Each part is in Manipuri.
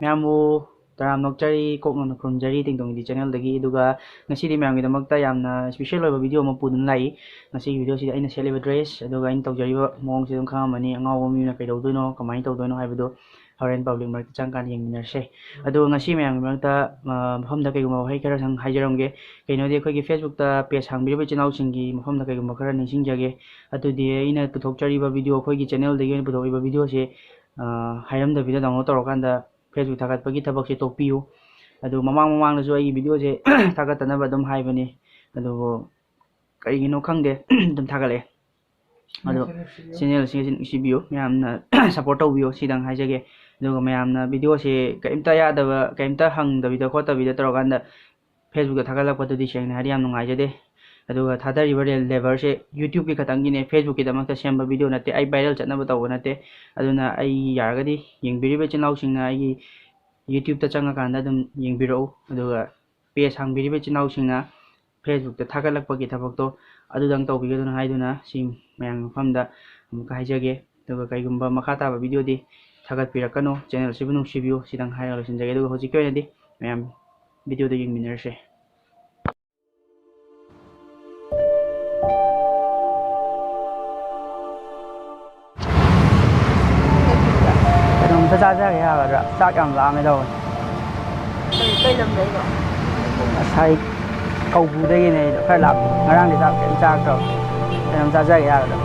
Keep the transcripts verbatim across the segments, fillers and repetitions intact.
ꯃꯌꯥꯝꯕꯨ ꯇꯔꯥꯝꯅ ꯑꯣꯛꯆꯔꯤ, ꯀꯣꯛꯅ ꯈꯨꯔꯨꯝꯖꯔꯤ ꯇꯦꯡꯇꯣꯡꯒꯤ ꯆꯦꯅꯦꯜꯗꯒꯤ꯫ ꯑꯗꯨꯒ ꯉꯁꯤꯗꯤ ꯃꯌꯥꯝꯒꯤꯗꯃꯛꯇ ꯌꯥꯝꯅ ꯏꯁꯄꯤꯁꯦꯜ ꯑꯣꯏꯕ ꯚꯤꯗꯤꯑꯣ ꯑꯃ ꯄꯨꯗꯨꯅ ꯂꯥꯛꯏ꯫ ꯉꯁꯤꯒꯤ ꯚꯤꯗꯤꯑꯣꯁꯤꯗ ꯑꯩꯅ ꯁꯦꯠꯂꯤꯕ ꯗ꯭ꯔꯦꯁ, ꯑꯗꯨꯒ ꯑꯩꯅ ꯇꯧꯖꯔꯤꯕ ꯃꯑꯣꯡꯁꯦ ꯑꯗꯨꯝ ꯈꯪꯉꯝꯃꯅꯤ꯫ ꯑꯉꯥꯎꯕ ꯃꯤꯅ ꯀꯩꯗꯧꯗꯣꯏꯅꯣ, ꯀꯃꯥꯏꯅ ꯇꯧꯗꯣꯏꯅꯣ ꯍꯥꯏꯕꯗꯣ ꯍꯣꯔꯦꯟ ꯄꯕ꯭ꯂꯤꯛ ꯃꯔꯛꯇ ꯆꯪꯀꯥꯟꯗ ꯌꯦꯡꯃꯤꯟꯅꯔꯁꯦ꯫ ꯑꯗꯨꯒ ꯉꯁꯤ ꯃꯌꯥꯝꯒꯤ ꯃꯔꯛꯇ, ꯑ, ꯃꯐꯝꯗ ꯀꯩꯒꯨꯝꯕ ꯋꯥꯍꯩ ꯈꯔ ꯁꯪ ꯍꯥꯏꯖꯔꯝꯒꯦ꯫ ꯀꯩꯅꯣꯗꯤ, ꯑꯩꯈꯣꯏꯒꯤ ꯐꯦꯁꯕꯨꯛꯇ ꯄꯦꯖ ꯍꯥꯡꯕꯤꯔꯤꯕ ꯏꯆꯤꯜ ꯏꯅꯥꯎꯁꯤꯡꯒꯤ ꯃꯐꯝꯗ ꯀꯩꯒꯨꯝꯕ ꯈꯔ ꯅꯤꯡꯁꯤꯡꯖꯒꯦ꯫ ꯑꯗꯨꯗꯤ ꯑꯩꯅ ꯄꯨꯊꯣꯛꯆꯔꯤꯕ ꯚꯤꯗꯤꯑꯣ, ꯑꯩꯈꯣꯏꯒꯤ ꯆꯦꯅꯦꯜꯗꯒꯤ ꯑꯣꯏꯅ ꯄꯨꯊꯣꯛꯂꯤꯕ ꯚꯤꯗꯤꯑꯣꯁꯦ, ꯑ, ꯍꯥꯏꯔꯝꯗꯕꯤꯗ ꯗꯥꯎꯟꯂꯣꯗ ꯇꯧꯔꯀꯥꯟꯗ ꯐꯦꯁꯕꯨꯛ ꯊꯥꯒꯠꯄꯒꯤ ꯊꯕꯛꯁꯦ ꯇꯣꯛꯄꯤꯌꯨ꯫ ꯑꯗꯨ ꯃꯃꯥꯡ ꯃꯃꯥꯡꯗꯁꯨ ꯑꯩꯒꯤ ꯚꯤꯗꯤꯑꯣꯁꯦ ꯊꯥꯒꯠꯇꯅꯕ ꯑꯗꯨꯝ ꯍꯥꯏꯕꯅꯤ, ꯑꯗꯨꯕꯨ ꯀꯔꯤꯒꯤꯅꯣ ꯈꯪꯗꯦ, ꯑꯗꯨꯝ ꯊꯥꯒꯠꯂꯛꯑꯦ꯫ ꯑꯗꯣ ꯆꯦꯅꯦꯜꯁꯤꯡ ꯑꯁꯤ ꯅꯨꯡꯁꯤꯕꯤꯌꯨ, ꯃꯌꯥꯝꯅ ꯁꯞꯄꯣꯔꯠ ꯇꯧꯕꯤꯌꯨ, ꯁꯤꯗꯪ ꯍꯥꯏꯖꯒꯦ꯫ ꯑꯗꯨꯒ ꯃꯌꯥꯝꯅ ꯚꯤꯗꯤꯑꯣꯁꯦ ꯀꯔꯤꯝꯇ ꯌꯥꯗꯕ, ꯀꯔꯤꯝꯇ ꯍꯪꯗꯕꯤꯗ ꯈꯣꯠꯇꯕꯤꯗ ꯇꯧꯔꯀꯥꯟꯗ ꯐꯦꯁꯕꯨꯛꯇ ꯊꯥꯒꯠꯂꯛꯄꯗꯨꯗꯤ ꯁꯦꯡꯅ ꯍꯥꯏꯔꯗꯤ ꯌꯥꯝ ꯅꯨꯡꯉꯥꯏꯖꯗꯦ꯫ ꯑꯗꯨꯒ ꯊꯥꯗꯔꯤꯕ ꯔꯦ-, ꯂꯦꯕꯔꯁꯦ YouTubeꯀꯤ ꯈꯛꯇꯪꯒꯤꯅꯦ, ꯐꯦꯁꯕꯨꯛꯀꯤꯗꯃꯛꯇ ꯁꯦꯝꯕ ꯚꯤꯗꯤꯑꯣ ꯅꯠꯇꯦ, ꯑꯩ ꯚꯥꯏꯔꯦꯜ ꯆꯠꯅꯕ ꯇꯧꯕ ꯅꯠꯇꯦ꯫ ꯑꯗꯨꯅ ꯑꯩ ꯌꯥꯔꯒꯗꯤ ꯌꯦꯡꯕꯤꯔꯤꯕ ꯏꯆꯤꯜ ꯏꯅꯥꯎꯁꯤꯡꯅ ꯑꯩꯒꯤ YouTubeꯇ ꯆꯪꯉꯀꯥꯟꯗ ꯑꯗꯨꯝ ꯌꯦꯡꯕꯤꯔꯛꯎ꯫ ꯑꯗꯨꯒ ꯄꯦꯖ ꯍꯥꯡꯕꯤꯔꯤꯕ ꯏꯆꯤꯜ ꯏꯅꯥꯎꯁꯤꯡꯅ ꯐꯦꯁꯕꯨꯛꯇ ꯊꯥꯒꯠꯂꯛꯄꯒꯤ ꯊꯕꯛꯇꯣ ꯑꯗꯨꯗꯪ ꯇꯧꯕꯤꯒꯗꯨꯅ ꯍꯥꯏꯗꯨꯅ, ꯁꯤ ꯃꯌꯥꯝꯒꯤ ꯃꯐꯝꯗ ꯑꯃꯨꯛꯀ ꯍꯥꯏꯖꯒꯦ꯫ ꯑꯗꯨꯒ ꯀꯩꯒꯨꯝꯕ ꯃꯈꯥ ꯇꯥꯕ ꯚꯤꯗꯤꯑꯣꯗꯤ ꯊꯥꯒꯠꯄꯤꯔꯛꯀꯅꯨ, ꯆꯦꯅꯦꯜꯁꯤꯕꯨ ꯅꯨꯡꯁꯤꯕꯤꯌꯨ, ꯁꯤꯗꯪ ꯍꯥꯏꯔꯒ ꯂꯣꯏꯁꯤꯟꯖꯒꯦ꯫ ꯑꯗꯨꯒ ꯍꯧꯖꯤꯛꯀꯤ ꯑꯣꯏꯅꯗꯤ ꯃꯌꯥꯝ ꯚꯤꯗꯤꯑꯣꯗ ꯌꯦꯡꯃꯤꯟꯅꯔꯁꯦ꯫ ꯀꯩꯅꯣꯝꯇ ꯆꯥꯖꯒꯦ ꯌꯥꯒꯗ꯭ꯔꯥ? ꯆꯥꯛ ꯌꯥꯝ ꯂꯥꯝꯃꯦ ꯇꯧꯕꯅꯦ꯫ ꯀꯩ, ꯀꯩ ꯂꯝꯗꯩꯅꯣ? ꯉꯁꯥꯏ ꯀꯧꯕ꯭ꯔꯨꯗꯒꯤꯅꯦ ꯑꯩꯗꯣ, ꯈꯔ ꯂꯥꯞꯄꯦ꯫ ꯉꯔꯥꯡꯗꯤ ꯆꯥꯛ ꯀꯩꯝ ꯆꯥꯔꯛꯇ꯭ꯔꯕ꯫ ꯀꯩꯅꯣꯝ ꯆꯥꯖꯒꯦ ꯌꯥꯒꯗ꯭ꯔꯥ?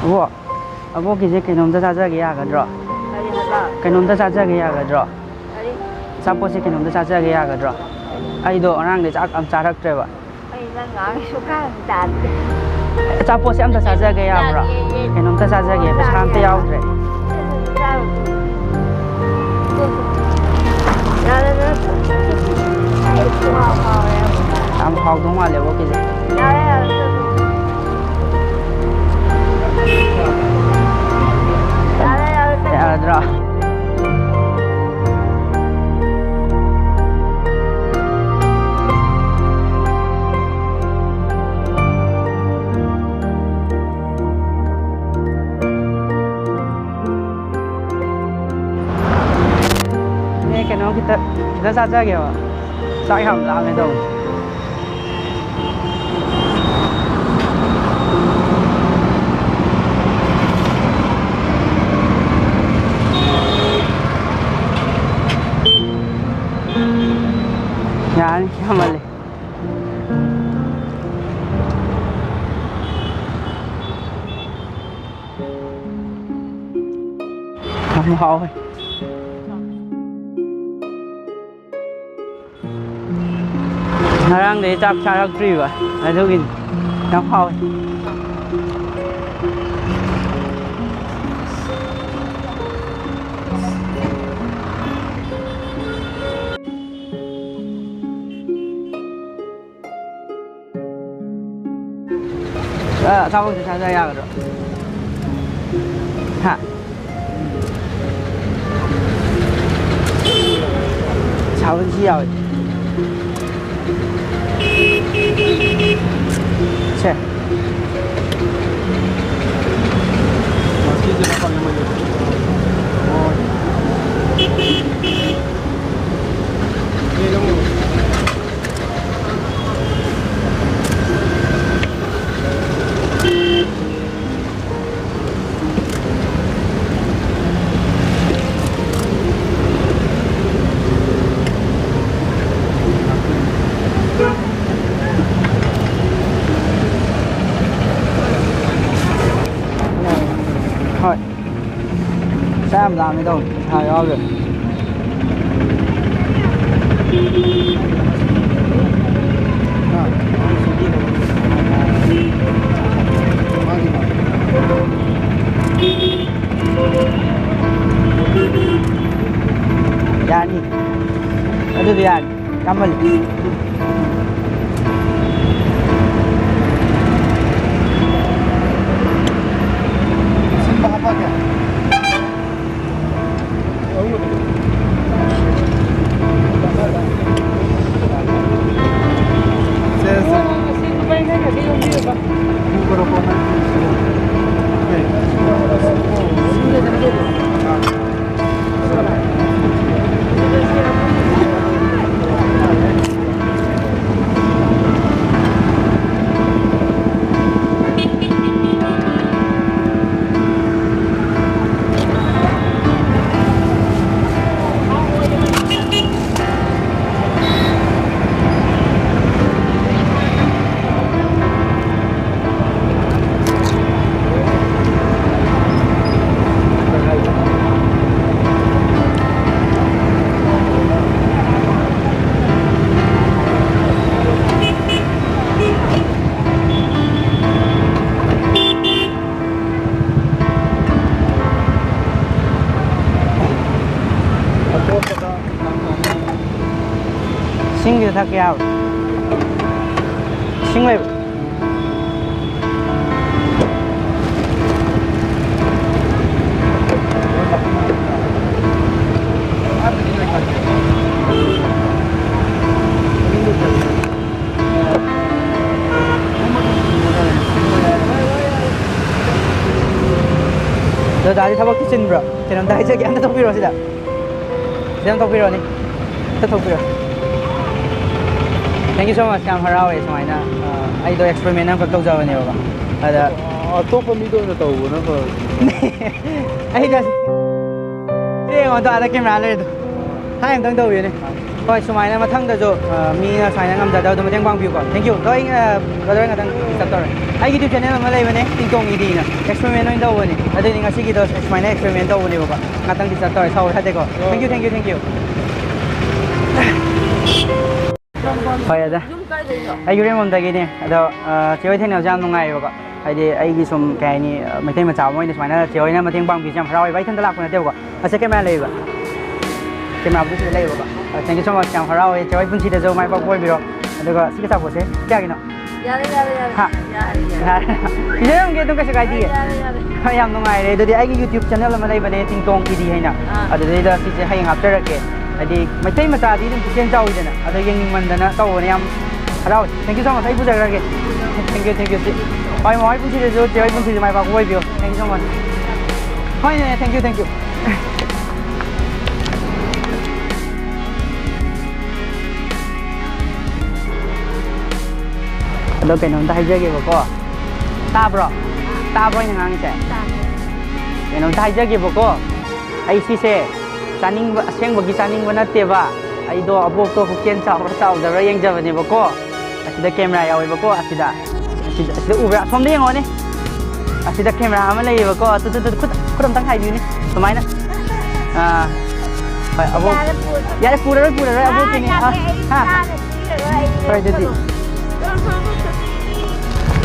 ꯑꯕꯣ, ꯑꯕꯣꯛꯀꯤꯁꯦ ꯀꯩꯅꯣꯝꯇ ꯆꯥꯖꯒꯦ ꯌꯥꯒꯗ꯭ꯔꯣ? ꯀꯔꯤ ꯍꯥꯏꯕ? ꯀꯩꯅꯣꯝꯇ ꯆꯥꯖꯒꯦ ꯌꯥꯒꯗ꯭ꯔꯣ? ꯀꯔꯤ? ꯑꯆꯥꯄꯣꯠꯁꯦ ꯀꯩꯅꯣꯝꯇ ꯆꯥꯖꯒꯦ ꯌꯥꯒꯗ꯭ꯔꯣ? ꯑꯩꯗꯣ ꯑꯉꯥꯡꯗꯩ ꯆꯥꯛ ꯑꯝ ꯆꯥꯔꯛꯇ꯭ꯔꯦꯕ꯫ ꯑꯩ ꯅꯪ ꯉꯥꯡꯉꯤ ꯁꯨꯛꯇꯥ ꯇꯥꯗꯦ꯫ ꯑꯆꯥꯄꯣꯠꯁꯦ ꯑꯝꯇ ꯆꯥꯖꯒꯦ ꯌꯥꯕ꯭ꯔꯣ? ꯆꯥꯒꯦ, ꯌꯦ, ꯌꯦ꯫ ꯀꯩꯅꯣꯝꯇ ꯆꯥꯖꯒꯦ, ꯄꯩꯁꯥ ꯑꯝꯇ ꯆꯥꯒꯦ꯫ ꯌꯥꯎꯗ꯭ꯔꯦ꯫ ꯆꯥꯔꯨ꯫ ꯌꯥꯔꯦ, ꯌꯥꯔꯦ꯫ ꯑꯩ ꯄꯨꯡꯍꯥꯎ ꯍꯥꯎꯔꯦ꯫ ꯌꯥꯝ ꯍꯥꯎꯗꯧ ꯃꯥꯜꯂꯦ ꯑꯕꯣꯛꯀꯤꯁꯦ꯫ ꯌꯥꯔꯦ, ꯌꯥꯔꯦ꯫ ꯌꯥꯔꯦ, ꯌꯥꯔꯦ꯫ ꯌꯥꯔꯗ꯭ꯔꯣ? ꯑꯦ, ꯀꯩꯅꯣ ꯈꯤꯇ, ꯈꯤꯇ ꯆꯥꯖꯒꯦꯕ꯫ ꯆꯥꯛ ꯌꯥꯝ ꯂꯥꯝꯃꯦ ꯇꯧꯕꯅꯦ꯫ ꯌꯥꯔꯅꯤ, ꯌꯥꯝꯃꯜꯂꯦ꯫ ꯌꯥꯝ ꯍꯥꯎꯋꯦ꯫ ꯉꯔꯥꯡꯗꯩ ꯆꯥꯛ ꯆꯥꯔꯛꯇ꯭ꯔꯤꯕ, ꯑꯗꯨꯒꯤꯅꯤ꯫ ꯌꯥꯝ ꯍꯥꯎꯋꯦ꯫ ꯑ, ꯑꯆꯥꯄꯣꯠ ꯈꯤꯇ ꯆꯥꯖ ꯌꯥꯒꯗ꯭ꯔꯣ? ꯍꯥ? ꯁꯥꯕꯣꯟꯁꯤ ꯌꯥꯎꯋꯦ꯫ ꯁꯦ꯫ ꯌꯥꯝ ꯂꯥꯝꯃꯦ ꯇꯧꯕꯅꯦ, ꯏꯁꯥ ꯌꯥꯎꯗ꯭ꯔꯦ꯫ ꯌꯥꯅꯤ꯫ ꯑꯗꯨꯗꯤ ꯌꯥꯅꯤ꯫ ꯌꯥꯝꯃꯜꯂꯤ꯫ ꯁꯤꯟꯕ ꯍꯥꯞꯄꯛꯑꯒꯦ꯫ ꯁꯦ, ꯁꯦ꯫ ꯄꯨꯈ꯭ꯔꯣ, ꯄꯨꯈ꯭ꯔꯣ꯫ ꯑꯦ꯫ ꯏꯁꯤꯡꯁꯦ ꯊꯛꯀꯦ ꯍꯥꯏꯕ꯫ ꯏꯁꯤꯡ ꯂꯩꯕ꯭ꯔꯣ? ꯗꯗꯥꯗꯤ ꯊꯕꯛꯇꯤ ꯆꯤꯟꯕ꯭ꯔꯣ? ꯀꯩꯅꯣꯝꯇ ꯍꯥꯏꯖꯒꯦ, ꯑꯝꯇ ꯊꯣꯛꯄꯤꯔꯣ ꯁꯤꯗ꯫ ꯁꯤꯗ ꯑꯝꯇ ꯊꯣꯛꯄꯤꯔꯣꯅꯦ꯫ ꯑꯝꯇ ꯊꯣꯛꯄꯤꯔꯣ꯫ Thank you so much꯫ ꯌꯥꯝ ꯍꯔꯥꯎꯋꯦ ꯁꯨꯃꯥꯏꯅ, ꯑ, ꯑꯩꯗꯣ experiment ꯑꯃꯈꯛ ꯇꯧꯖꯕꯅꯦꯕꯀꯣ꯫ ꯑꯗ ꯑꯇꯣꯞꯄ ꯃꯤꯗ ꯑꯣꯏꯅ ꯇꯧꯕꯅ ꯐꯔꯣꯏ? ꯑꯩꯅ ꯁꯤ ꯌꯦꯡꯉꯣ, ꯑꯗꯣ ꯑꯥꯗ camera ꯂꯩꯔꯦꯗꯣ꯫ ꯍꯥꯏ ꯑꯝꯇꯪ ꯇꯧꯕꯤꯌꯨꯅꯦ꯫ ꯍꯣꯏ, ꯁꯨꯃꯥꯏꯅ ꯃꯊꯪꯗꯁꯨ, ꯑ, ꯃꯤꯅ ꯁꯨꯃꯥꯏꯅ ꯉꯝꯖꯗꯕꯗꯣ ꯃꯇꯦꯡ ꯄꯥꯡꯕꯤꯌꯨꯀꯣ꯫ Thank you꯫ ꯑꯗꯣ ꯑꯩ, ꯑ, brother ꯉꯥꯛꯇꯪ disturb ꯇꯧꯔꯦ꯫ ꯑꯩꯒꯤ YouTube channel ꯑꯃ ꯂꯩꯕꯅꯦ, ꯇꯤꯡꯇꯣꯡ ꯏꯗꯤꯅ, experiment ꯑꯣꯏꯅ ꯇꯧꯕꯅꯦ꯫ ꯑꯗꯨꯗꯤ ꯉꯁꯤꯒꯤꯗꯣ ꯁꯨꯃꯥꯏꯅ experiment ꯇꯧꯕꯅꯦꯕꯀꯣ꯫ ꯉꯥꯛꯇꯪ disturb ꯇꯧꯔꯦ, ꯁꯥꯎꯕ ꯌꯥꯗꯦꯀꯣ꯫ Thank you, thank you, thank you꯫ ꯍꯣꯏ ꯑꯗ, ꯑꯩ ꯌꯨꯔꯦꯝꯕꯝꯗꯒꯤꯅꯦ꯫ ꯑꯗꯣ, ꯑ, ꯆꯦ ꯍꯣꯏ ꯊꯦꯡꯅꯕꯁꯦ ꯌꯥꯝ ꯅꯨꯡꯉꯥꯏꯌꯦꯕꯀꯣ꯫ ꯍꯥꯏꯗꯤ ꯑꯩꯒꯤ ꯁꯨꯝ, ꯀꯩ ꯍꯥꯏꯅꯤ, ꯃꯩꯇꯩ ꯃꯆꯥ ꯑꯃ ꯑꯣꯏꯅ ꯁꯨꯃꯥꯏꯅ ꯆꯦ ꯍꯣꯏꯅ ꯃꯇꯦꯡ ꯄꯥꯡꯕꯤꯁꯦ ꯌꯥꯝ ꯍꯔꯥꯎꯋꯦꯕ꯫ ꯑꯩ ꯏꯊꯟꯇ ꯂꯥꯛꯄ ꯅꯠꯇꯦꯕꯀꯣ꯫ ꯑꯁ, camera ꯂꯩꯕ꯫ Cameraꯕꯨꯗꯤ ꯁꯤꯗ ꯂꯩꯌꯦꯕꯀꯣ꯫ ꯑ, thank you so much꯫ ꯌꯥꯝ ꯍꯔꯥꯎꯋꯦ꯫ ꯆꯦ ꯍꯣꯏ ꯄꯨꯟꯁꯤꯗꯁꯨ ꯃꯥꯏ ꯄꯥꯛꯄ ꯑꯣꯏꯕꯤꯔꯣ꯫ ꯑꯗꯨꯒ ꯁꯤꯒꯤ ꯑꯆꯥꯄꯣꯠꯁꯦ ꯀꯌꯥꯒꯤꯅꯣ? ꯌꯥꯔꯦ, ꯌꯥꯔꯦ, ꯌꯥꯔꯦ꯫ ꯍꯥ? ꯌꯥꯔꯦ, ꯌꯥꯔꯦ꯫ ꯌꯥꯔꯦ꯫ ꯄꯤꯖꯔꯝꯒꯦ ꯑꯗꯨꯝ, ꯀꯩꯁꯨ ꯀꯥꯏꯗꯤꯌꯦ꯫ ꯌꯥꯔꯦ, ꯌꯥꯔꯦ꯫ ꯍꯣꯏ, ꯌꯥꯝ ꯅꯨꯡꯉꯥꯏꯔꯦ꯫ ꯑꯗꯨꯗꯤ ꯑꯩꯒꯤ YouTube channel ꯑꯃ ꯂꯩꯕꯅꯦ, ꯇꯤꯡꯇꯣꯡ ꯏꯗꯤ ꯍꯥꯏꯅ꯫ ꯑꯥ꯫ ꯑꯗꯨꯗꯩꯗ ꯁꯤꯁꯦ ꯍꯌꯦꯡ ꯍꯥꯞꯆꯔꯛꯀꯦ꯫ ꯍꯥꯏꯗꯤ ꯃꯩꯇꯩ ꯃꯆꯥꯗꯤ ꯑꯗꯨꯝ ꯄꯨꯛꯆꯦꯜ ꯆꯥꯎꯋꯤꯗꯅ, ꯑꯗꯣ ꯌꯦꯡꯅꯤꯡꯃꯟꯗꯅ ꯇꯧꯕꯅꯦ꯫ ꯌꯥꯝ ꯍꯔꯥꯎꯋꯦ꯫ Thank you so much꯫ ꯑꯩ ꯄꯨꯖꯈ꯭ꯔꯒꯦ꯫ Thank you, thank you, ꯆꯦ꯫ ꯍꯣꯏ, ꯃꯃꯥ ꯍꯣꯏ ꯄꯨꯟꯁꯤꯗꯁꯨ, ꯆꯦ ꯍꯣꯏ ꯄꯨꯟꯁꯤꯁꯨ ꯃꯥꯏ ꯄꯥꯛꯄ ꯑꯣꯏꯕꯤꯌꯨ꯫ Thank you so much꯫ ꯍꯣꯏꯅꯦ, thank you, thank you꯫ ꯑꯗꯣ ꯀꯩꯅꯣꯝꯇ ꯍꯥꯏꯖꯒꯦꯕꯀꯣ꯫ ꯇꯥꯕ꯭ꯔꯣ? ꯇꯥꯕ꯭ꯔꯣ ꯑꯩꯅ ꯉꯥꯡꯉꯤꯁꯦ? ꯀꯩꯅꯣꯝꯇ ꯍꯥꯏꯖꯒꯦꯕꯀꯣ꯫ ꯑꯩ ꯁꯤꯁꯦ ꯆꯥꯅꯤꯡꯕ, ꯑꯁꯦꯡꯕꯒꯤ ꯆꯥꯅꯤꯡꯕ ꯅꯠꯇꯦꯕ꯫ ꯑꯩꯗꯣ ꯑꯕꯣꯛꯇꯣ ꯄꯨꯛꯆꯦꯜ ꯆꯥꯎꯕ꯭ꯔꯥ ꯆꯥꯎꯗꯕ꯭ꯔꯥ ꯌꯦꯡꯖꯕꯅꯦꯕꯀꯣ꯫ ꯑꯁꯤꯗ camera ꯌꯥꯎꯋꯦꯕꯀꯣ, ꯑꯁꯤꯗ꯫ ꯑꯁꯤꯗ, ꯑꯁꯤꯗ ꯎꯕ꯭ꯔꯥ? ꯑꯁꯣꯝꯗ ꯌꯦꯡꯉꯣꯅꯦ꯫ ꯑꯁꯤꯗ camera ꯑꯃ ꯂꯩꯌꯦꯕꯀꯣ꯫ ꯇꯨ, ꯇꯨ, ꯇꯨ, ꯈꯨꯠ, ꯈꯨꯠ ꯑꯝꯇꯪ ꯍꯥꯏꯕꯤꯌꯨꯅꯦ꯫ ꯁꯨꯃꯥꯏꯅ꯫ ꯑꯥ꯫ ꯍꯣꯏ, ꯑꯕꯣꯛ꯫ ꯌꯥꯔꯦ, ꯄꯨꯔꯣ꯫ ꯌꯥꯔꯦ, ꯄꯨꯔꯔꯣꯏ, ꯄꯨꯔꯔꯣꯏ, ꯑꯥ, ꯑꯕꯣꯛꯀꯤꯅꯦ꯫ ꯑꯥ, ꯌꯥꯔꯦ, ꯑꯩ ꯍꯥ? ꯏꯁꯥꯅ ꯄꯤꯔꯔꯣꯏ, ꯑꯩ ꯍꯣꯏ, ꯑꯗꯨꯗꯤ꯫ ꯆꯠꯂꯣ꯫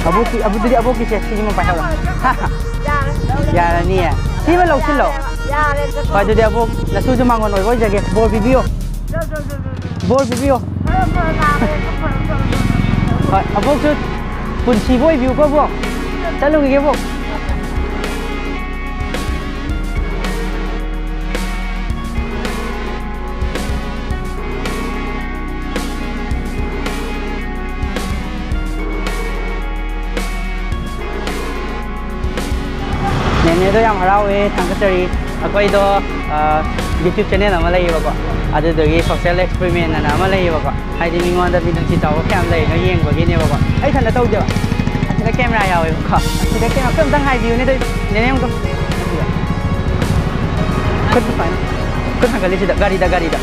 ꯑꯕꯣꯛꯀꯤ, ꯑꯗꯨꯗꯤ ꯑꯕꯣꯛꯀꯤꯁꯦ, ꯁꯤꯁꯤꯃ ꯄꯥꯏꯍꯧꯔꯣ꯫ ꯍꯥ, ꯍꯥ꯫ ꯌꯥꯔꯦ꯫ ꯌꯥꯔꯅꯤꯌꯦ꯫ ꯁꯤꯃ ꯂꯧꯁꯤꯜꯂꯣ꯫ ꯌꯥꯔꯦ, ꯆꯠꯂꯣ꯫ ꯍꯣꯏ, ꯑꯗꯨꯗꯤ ꯑꯕꯣꯛ, ꯅꯁꯨꯁꯨ ꯃꯥꯡꯒꯣꯟ ꯑꯣꯏꯕ ꯑꯣꯏꯖꯒꯦ꯫ ꯕꯣꯔ ꯄꯤꯕꯤꯌꯣ꯫ ꯆꯠꯂꯣ, ꯆꯠꯂꯣ, ꯆꯠꯂꯣ, ꯆꯠꯂꯣ꯫ ꯕꯣꯔ ꯄꯤꯕꯤꯌꯣ꯫ ꯐꯔꯣ, ꯐꯔꯣ, ꯅꯥꯕ ꯐꯔꯣ, ꯐꯔꯣ, ꯐꯔꯣ꯫ ꯍꯣꯏ, ꯑꯕꯣꯛꯁꯨ ꯄꯨꯟꯁꯤꯕ ꯑꯣꯏꯕꯤꯌꯨꯀꯣ, ꯑꯕꯣꯛ꯫ ꯆꯠꯂꯨꯈꯤꯒꯦ, ꯑꯕꯣꯛ꯫ ꯅꯦꯅꯦꯗꯣ ꯌꯥꯝ ꯍꯔꯥꯎꯋꯦ, ꯊꯥꯒꯠꯆꯔꯤ꯫ ꯑꯩꯈꯣꯏꯗꯣ, ꯑ, YouTube channel ꯑꯃ ꯂꯩꯌꯦꯕꯀꯣ, ꯑꯗꯨꯗꯨꯒꯤ social experiment ꯑꯅ ꯑꯃ ꯂꯩꯌꯦꯕꯀꯣ, ꯍꯥꯏꯗꯤ ꯃꯤꯉꯣꯟꯗ ꯃꯤꯅꯨꯡꯁꯤ ꯆꯥꯎꯕ ꯀꯌꯥꯝ ꯂꯩꯔꯤꯅꯣ ꯌꯦꯡꯕꯒꯤꯅꯦꯕꯀꯣ꯫ ꯑꯩ ꯏꯊꯟꯗ ꯇꯧꯗꯦꯕ, ꯑꯁꯤꯗ camera ꯌꯥꯎꯋꯦꯕꯀꯣ, ꯑꯁꯤꯗ camera꯫ ꯈꯨꯠ ꯑꯝꯇꯪ ꯍꯥꯏꯕꯤꯌꯨꯅꯦ, ꯑꯗꯨ ꯅꯦꯅꯦ ꯑꯃꯨꯛꯇꯪ꯫ ꯈꯨꯠ ꯁꯨꯃꯥꯏꯅ, ꯈꯨꯠ ꯊꯥꯡꯒꯠꯂꯤꯁꯤꯗ, ꯒꯥꯔꯤꯗ, ꯒꯥꯔꯤꯗ꯫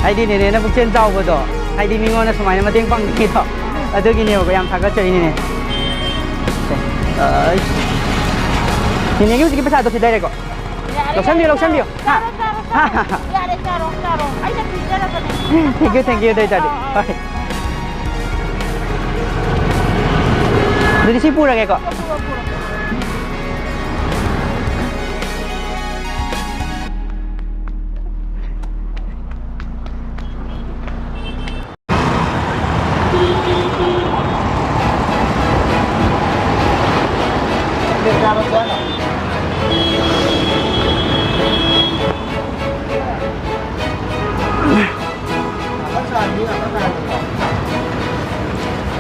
ꯍꯥꯏꯗꯤ ꯅꯦꯅꯦꯅ ꯄꯨꯛꯆꯦꯜ ꯆꯥꯎꯕꯗꯣ, ꯍꯥꯏꯗꯤ ꯃꯤꯉꯣꯟꯗ ꯁꯨꯃꯥꯏꯅ ꯃꯇꯦꯡ ꯄꯥꯡꯕꯤꯔꯤꯗꯣ, ꯑꯗꯨꯒꯤꯅꯦꯕꯀꯣ꯫ ꯌꯥꯝ ꯊꯥꯒꯠꯆꯔꯤ ꯅꯦꯅꯦ꯫ ꯁꯦ, ꯑꯩ, ꯅꯦꯅꯦꯒꯤ ꯍꯧꯖꯤꯛꯀꯤ ꯄꯩꯁꯥꯗꯣ ꯁꯤꯗ ꯂꯩꯔꯦꯀꯣ꯫ ꯌꯥꯔꯦ, ꯂꯧꯁꯟꯕꯤꯌꯨ, ꯌꯥꯔꯦ, ꯂꯧꯁꯟꯕꯤꯌꯨ꯫ ꯍꯥ? ꯆꯥꯔꯣ, ꯆꯥꯔꯣ, ꯆꯥꯔꯣ꯫ ꯌꯥꯔꯦ, ꯆꯥꯔꯣ, ꯆꯥꯔꯣ꯫ ꯑꯩꯅ ꯄꯤꯖꯔꯕꯅꯦ꯫ Thank you, thank you, ꯑꯗꯨ ꯑꯣꯏꯇꯥꯔꯗꯤ꯫ ꯑꯥ, ꯑꯥ, ꯍꯣꯏ꯫ ꯑꯗꯨꯗꯤ ꯁꯤ ꯄꯨꯔꯒꯦꯀꯣ꯫ ꯄꯨꯔꯣ, ꯄꯨꯔꯣ, ꯄꯨꯔꯣ꯫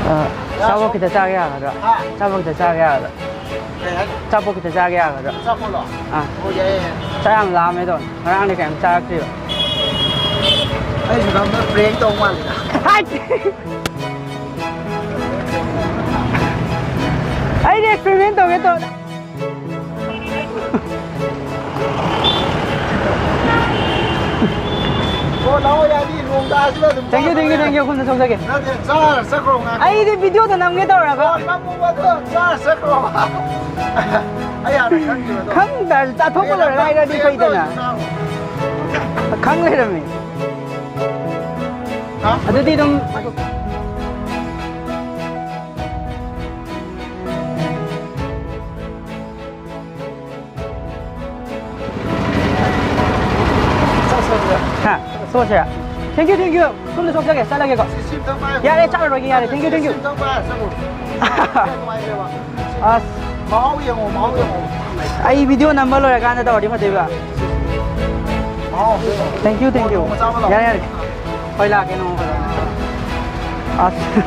ꯑ, ꯑꯆꯥꯄꯣꯠ ꯈꯤꯇ ꯆꯥꯒꯦ ꯌꯥꯒꯗ꯭ꯔꯥ? ꯍꯥ? ꯑꯆꯥꯄꯣꯠ ꯈꯤꯇ ꯆꯥꯒꯦ ꯌꯥꯒꯗ꯭ꯔꯥ? ꯀꯩ ꯍꯥꯏ? ꯑꯆꯥꯄꯣꯠ ꯈꯤꯇ ꯆꯥꯒꯦ ꯌꯥꯒꯗ꯭ꯔꯥ? ꯑꯆꯥꯄꯣꯠꯂꯣ? ꯑꯥ꯫ ꯑꯣ, ꯌꯥꯏꯌꯦ, ꯌꯥꯏꯌꯦ꯫ ꯆꯥꯛ ꯌꯥꯝ ꯂꯥꯝꯃꯦ ꯇꯧꯅꯤ꯫ ꯉꯔꯥꯡꯗꯤ ꯀꯩꯝ ꯆꯥꯔꯛꯇ꯭ꯔꯤꯕ꯫ ꯑꯩꯁꯨ ꯅꯪꯗꯣ prank ꯇꯧ ꯃꯥꯜꯂꯤꯗ꯫ ꯍꯥꯏꯠ! ꯑꯩꯗꯤ experiment ꯇꯧꯒꯦ ꯇꯧꯅꯦ꯫ ꯑꯣ, ꯂꯥꯛꯑꯣ, ꯌꯥꯅꯤ, ꯅꯣꯡ ꯇꯥꯔꯁꯨ ꯑꯗꯨꯝ Thank you, thank you, ꯆꯥꯕ thank you꯫ ꯈꯨꯟꯗ ꯊꯣꯛꯆꯒꯦ꯫ ꯅꯠꯇꯦ, ꯆꯥꯔ ꯆꯠꯈ꯭ꯔꯣ, ꯉꯥꯏꯈꯣ꯫ ꯑꯩꯗꯤ videoꯗ ꯅꯝꯒꯦ ꯇꯧꯔꯒ꯫ ꯑꯣ, ꯅꯝꯃꯨꯕꯗꯣ ꯆꯥꯔ ꯆꯠꯈ꯭ꯔꯣ꯫ ꯑꯩ ꯍꯥꯟꯅ ꯈꯪꯈꯤꯕꯗꯣ꯫ ꯈꯪ ꯇꯥꯔꯁꯨ ꯆꯥꯊꯣꯛꯄ ꯂꯣꯏꯔꯒ ꯍꯥꯏꯔꯗꯤ ꯐꯩꯗꯅ꯫ ꯆꯥꯔꯣ꯫ ꯈꯪ ꯂꯩꯔꯝꯃꯤ꯫ ꯍꯥ? ꯑꯗꯨꯗꯤ ꯑꯗꯨꯝ ꯍꯥ? ꯁꯣꯁꯦ꯫ Thank you, thank you꯫ ꯁꯣꯝꯗ ꯁꯣꯛꯆꯒꯦ, ꯆꯠꯂꯒꯦꯀꯣ꯫ ꯁꯤ, ꯁꯤ ꯑꯝꯇꯪ ꯄꯥꯏꯌꯣ꯫ ꯌꯥꯔꯦ, ꯆꯠꯂꯔꯣꯏꯒꯦ, ꯌꯥꯔꯦ꯫ Thank you, thank you꯫ ꯁꯤ ꯑꯝꯇꯪ ꯄꯥꯏꯔ ꯆꯠꯂꯣ꯫ ꯅꯨꯡꯉꯥꯏꯇ꯭ꯔꯦꯕ꯫ ꯑꯁ꯫ ꯃꯍꯥꯎ ꯌꯦꯡꯉꯣ, ꯃꯍꯥꯎ ꯌꯦꯡꯉꯣ꯫ ꯑꯩ video ꯅꯝꯕ ꯂꯣꯏꯔꯀꯥꯟꯗ ꯇꯧꯔꯗꯤ ꯐꯗꯣꯏꯕ꯫ ꯃꯍꯥꯎ ꯑꯝꯇ ꯌꯦꯡꯉꯣ꯫ Thank you, thank you꯫ ꯅꯣꯡꯃ ꯆꯥꯕ ꯂꯥꯛꯑꯣ꯫ ꯌꯥꯔꯦ, ꯌꯥꯔꯦ꯫ ꯍꯣꯏ, ꯂꯥꯛꯀꯦ, ꯅꯣꯡꯃ ꯐꯖꯅ꯫ ꯑꯁ꯫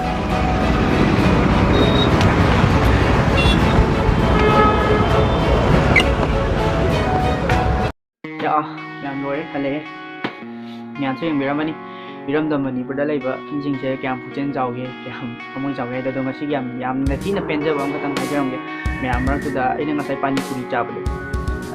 ꯌꯥ, ꯃꯌꯥꯝ ꯂꯣꯏꯔꯦ, ꯍꯜꯂꯛꯑꯦ꯫ ꯃꯌꯥꯝꯁꯨ ꯌꯦꯡꯕꯤꯔꯝꯃꯅꯤ, ꯏꯔꯝꯗꯝ ꯃꯅꯤꯄꯨꯔꯗ ꯂꯩꯕ ꯃꯤꯁꯤꯡꯁꯦ ꯀꯌꯥꯝ ꯄꯨꯛꯆꯦꯜ ꯆꯥꯎꯒꯦ, ꯀꯌꯥꯝ ꯊꯃꯣꯏ ꯆꯥꯎꯒꯦ ꯍꯥꯏꯗꯣ꯫ ꯑꯗꯣ ꯉꯁꯤꯒꯤ ꯌꯥꯝ, ꯌꯥꯝꯅ ꯊꯤꯅ ꯄꯦꯟꯖꯕ ꯑꯃꯈꯛꯇꯪ ꯍꯥꯏꯖꯔꯝꯒꯦ꯫ ꯃꯌꯥꯝ ꯃꯔꯛꯇꯨꯗ ꯑꯩꯅ ꯉꯁꯥꯏ ꯄꯥꯅꯤ ꯄꯨꯔꯤ ꯆꯥꯕꯗꯣ,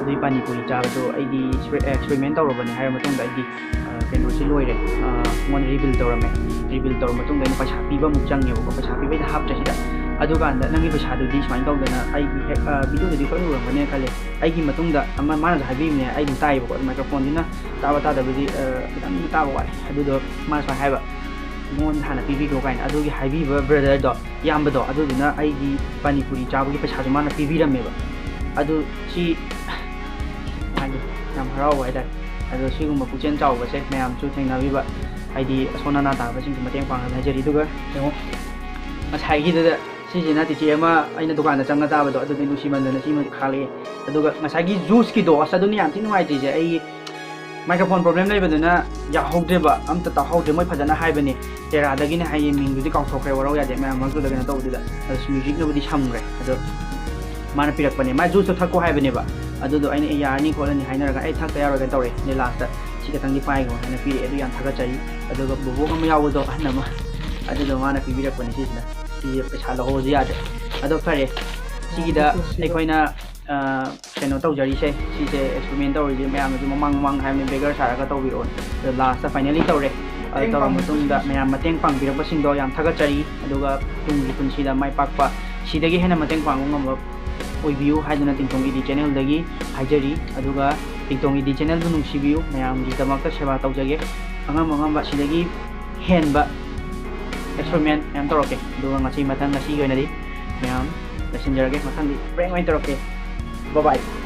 ꯑꯗꯨꯒꯤ ꯄꯥꯅꯤ ꯄꯨꯔꯤ ꯆꯥꯕꯗꯣ ꯑꯩꯗꯤ exper-, experiment ꯇꯧꯔꯕꯅꯦ ꯍꯥꯏꯔ ꯃꯇꯨꯡꯗ ꯑꯩꯗꯤ, ꯑ, ꯀꯩꯅꯣꯁꯤ ꯂꯣꯏꯔꯦ, ꯑ, ꯃꯉꯣꯟꯗ ꯔꯤꯕꯤꯜ ꯇꯧꯔꯝꯃꯦ꯫ ꯔꯤꯕꯤꯜ ꯇꯧꯔ ꯃꯇꯨꯡꯗ ꯑꯩꯅ ꯄꯩꯁꯥ ꯄꯤꯕ ꯑꯃꯨꯛ ꯆꯪꯉꯦꯕꯀꯣ, ꯄꯩꯁꯥ ꯄꯤꯕꯩꯗ ꯍꯥꯞꯇ꯭ꯔꯦ ꯁꯤꯗ꯫ ꯑꯗꯨꯀꯥꯟꯗ ꯅꯪꯒꯤ ꯄꯩꯁꯥꯗꯨꯗꯤ ꯁꯨꯃꯥꯏꯅ ꯇꯧꯗꯅ ꯑꯩꯒꯤ ꯍꯦꯛ, ꯑ, ꯚꯤꯗꯤꯑꯣꯗꯗꯤ ꯂꯣꯏꯅ ꯎꯔꯝꯒꯅꯦꯅ ꯈꯜꯂꯦ꯫ ꯑꯩꯒꯤ ꯃꯇꯨꯡꯗ ꯑꯃ ꯃꯥꯅꯁꯨ ꯍꯥꯏꯕꯤꯕꯅꯦ, ꯑꯩ ꯑꯗꯨꯝ ꯇꯥꯏꯌꯦꯕꯀꯣ, ꯑꯗꯨ ꯃꯥꯏꯀ꯭ꯔꯣꯐꯣꯟꯁꯤꯅ ꯇꯥꯕ ꯇꯥꯗꯕꯗꯤ, ꯑ, ꯈꯤꯇꯪꯗꯤ ꯇꯥꯕ ꯋꯥꯠꯂꯦ꯫ ꯑꯗꯨꯗꯣ ꯃꯥꯅ ꯁꯨꯃꯥꯏꯅ ꯍꯥꯏꯕ, "ꯃꯉꯣꯟꯗ ꯍꯥꯟꯅ ꯄꯤꯕꯤꯈ꯭ꯔꯣ" ꯀꯥꯏꯅ꯫ ꯑꯗꯨꯒꯤ ꯍꯥꯏꯕꯤꯕ ꯕ꯭ꯔꯗꯔꯗꯣ, ꯏꯌꯥꯝꯕꯗꯣ, ꯑꯗꯨꯗꯨꯅ ꯑꯩꯒꯤ ꯄꯥꯅꯤꯄꯨꯔꯤ ꯆꯥꯕꯒꯤ ꯄꯩꯁꯥꯁꯨ ꯃꯥꯅ ꯄꯤꯕꯤꯔꯝꯃꯦꯕ꯫ ꯑꯗꯨ ꯁꯤ ꯍꯥꯏꯗꯤ ꯌꯥꯝ ꯍꯔꯥꯎꯕ ꯍꯥꯏꯇꯥꯔꯦ꯫ ꯑꯗꯣ ꯁꯤꯒꯨꯝꯕ ꯄꯨꯛꯆꯦꯜ ꯆꯥꯎꯕꯁꯦ ꯃꯌꯥꯝꯁꯨ ꯊꯦꯡꯅꯕꯤꯕ, ꯍꯥꯏꯗꯤ ꯑꯁꯣꯟ ꯑꯅꯥ ꯇꯥꯕꯁꯤꯡꯁꯨ ꯃꯇꯦꯡ ꯄꯥꯡꯅꯕ ꯍꯥꯏꯖꯔꯤ꯫ ꯑꯗꯨꯒ ꯌꯦꯡꯉꯣ, ꯉꯁꯥꯏꯒꯤꯗꯨꯗ ꯁꯤꯁꯤꯅ ꯆꯤꯆꯦ ꯑꯃ ꯑꯩꯅ ꯗꯨꯀꯥꯟꯗ ꯆꯪꯉ ꯆꯥꯕꯗꯣ, ꯑꯗꯨꯗꯤ ꯅꯨꯡꯁꯤꯃꯟꯗꯅ ꯁꯤꯃ ꯈꯥꯛꯂꯛꯑꯦ꯫ ꯑꯗꯨꯒ ꯉꯁꯥꯏꯒꯤ ꯖꯨꯁꯀꯤꯗꯣ, ꯑꯁ, ꯑꯗꯨꯅꯤ ꯌꯥꯝ ꯊꯤ ꯅꯨꯡꯉꯥꯏꯇ꯭ꯔꯤꯁꯦ꯫ ꯑꯩ ꯃꯥꯏꯀ꯭ꯔꯣꯐꯣꯟ ꯄ꯭ꯔꯣꯕ꯭ꯂꯦꯝ ꯂꯩꯕꯗꯨꯅ ꯌꯥꯍꯧꯗ꯭ꯔꯦꯕ, ꯑꯝꯇ ꯇꯥꯍꯧꯗ꯭ꯔꯦ꯫ ꯃꯣꯏ ꯐꯖꯅ ꯍꯥꯏꯕꯅꯦ, ꯇꯦꯔꯥꯗꯒꯤꯅꯦ ꯍꯥꯏꯌꯦ, ꯃꯤꯡꯗꯨꯗꯤ ꯀꯥꯎꯊꯣꯛꯈ꯭ꯔꯦ, ꯋꯥꯔꯧ ꯌꯥꯗꯦ, ꯃꯌꯥꯝ ꯃꯔꯛꯇꯨꯗ ꯀꯩꯅꯣ ꯇꯧꯕꯗꯨꯗ꯫ ꯑꯗꯨ ꯃ꯭ꯌꯨꯖꯤꯛꯅꯕꯨꯗꯤ ꯁꯝꯈ꯭ꯔꯦ꯫ ꯑꯗꯣ ꯃꯥꯅ ꯄꯤꯔꯛꯄꯅꯦ, ꯃꯥ ꯖꯨꯁꯇꯣ ꯊꯛꯀꯣ ꯍꯥꯏꯕꯅꯦꯕ, ꯑꯗꯨꯗꯣ ꯑꯩꯅ "ꯑꯦ, ꯌꯥꯔꯅꯤ ꯈꯣꯠꯂꯅꯤ" ꯍꯥꯏꯅꯔꯒ "ꯑꯩ ꯊꯛꯇ ꯌꯥꯔꯣꯏ" ꯀꯩꯅꯣ ꯇꯧꯔꯦ꯫ ꯑꯗꯩ ꯂꯥꯁꯇ "ꯁꯤ ꯈꯛꯇꯪꯗꯤ ꯄꯥꯏꯈꯣ" ꯍꯥꯏꯅ ꯄꯤꯔꯛꯑꯦ꯫ ꯑꯗꯨ ꯌꯥꯝ ꯊꯥꯒꯠꯆꯔꯤ꯫ ꯑꯗꯨꯒ ꯕꯣꯕꯣꯛ ꯑꯃ ꯌꯥꯎꯕꯗꯣ, ꯑꯍꯟ ꯑꯃ, ꯑꯗꯨꯗꯣ ꯃꯥꯅ ꯄꯤꯕꯤꯔꯛꯄꯅꯦ ꯁꯤꯁꯤꯅ꯫ ꯁꯤꯁꯦ ꯄꯩꯁꯥ ꯂꯧꯍꯧꯕꯁꯨ ꯌꯥꯗ꯭ꯔꯦ꯫ ꯑꯗꯣ ꯐꯔꯦ, ꯁꯤꯒꯤꯗ ꯑꯩꯈꯣꯏꯅ, ꯑ, ꯀꯩꯅꯣ ꯇꯧꯖꯔꯤꯁꯦ, ꯁꯤꯁꯦ ꯑꯦꯛꯁꯄꯦꯔꯤꯃꯦꯟ ꯇꯧꯔꯤꯁꯦ, ꯃꯌꯥꯝꯅꯁꯨ ꯃꯃꯥꯡ ꯃꯃꯥꯡ ꯍꯥꯏꯕꯅꯤ, ꯕꯦꯒꯔ ꯁꯥꯔꯒ ꯇꯧꯕꯤꯔꯛꯑꯣꯅ꯫ ꯑꯗꯣ ꯂꯥꯁꯇ ꯐꯥꯏꯅꯦꯂꯤ ꯇꯧꯔꯦ꯫ ꯑꯗꯣ ꯇꯧꯔ ꯃꯇꯨꯡꯗ ꯃꯌꯥꯝ ꯃꯇꯦꯡ ꯄꯥꯡꯕꯤꯔꯛꯄꯁꯤꯡꯗꯣ ꯌꯥꯝ ꯊꯥꯒꯠꯆꯔꯤ꯫ ꯑꯗꯨꯒ ꯇꯨꯡꯒꯤ ꯄꯨꯟꯁꯤꯗ ꯃꯥꯏ ꯄꯥꯛꯄ, ꯁꯤꯗꯒꯤ ꯍꯦꯟꯅ ꯃꯇꯦꯡ ꯄꯥꯡꯕ ꯉꯝꯕ ꯑꯣꯏꯕꯤꯌꯨ ꯍꯥꯏꯗꯨꯅ ꯇꯤꯡꯇꯣꯡ ꯏꯗꯤ ꯆꯦꯅꯦꯜꯗꯒꯤ ꯍꯥꯏꯖꯔꯤ꯫ ꯑꯗꯨꯒ ꯇꯤꯡꯇꯣꯡ ꯏꯗꯤ ꯆꯦꯅꯦꯜꯕꯨ ꯅꯨꯡꯁꯤꯕꯤꯌꯨ, ꯃꯌꯥꯝꯒꯤꯗꯃꯛꯇ ꯁꯦꯕꯥ ꯇꯧꯖꯒꯦ꯫ ꯑꯉꯝ ꯑꯉꯝꯕ ꯁꯤꯗꯒꯤ ꯍꯦꯟꯕ ꯑꯦꯛꯁꯄꯦꯔꯤꯃꯦꯟ ꯃꯌꯥꯝ ꯇꯧꯔꯛꯀꯦ꯫ ꯑꯗꯨꯒ ꯉꯁꯤ ꯃꯊꯪ, ꯉꯁꯤꯒꯤ ꯑꯣꯏꯅꯗꯤ ꯃꯌꯥꯝ ꯂꯣꯏꯁꯤꯟꯖꯔꯒꯦ꯫ ꯃꯊꯪꯗꯤ ꯄ꯭ꯔꯦꯡ ꯑꯣꯏꯅ ꯇꯧꯔꯛꯀꯦ꯫ ꯕꯥꯏ ꯕꯥꯏ꯫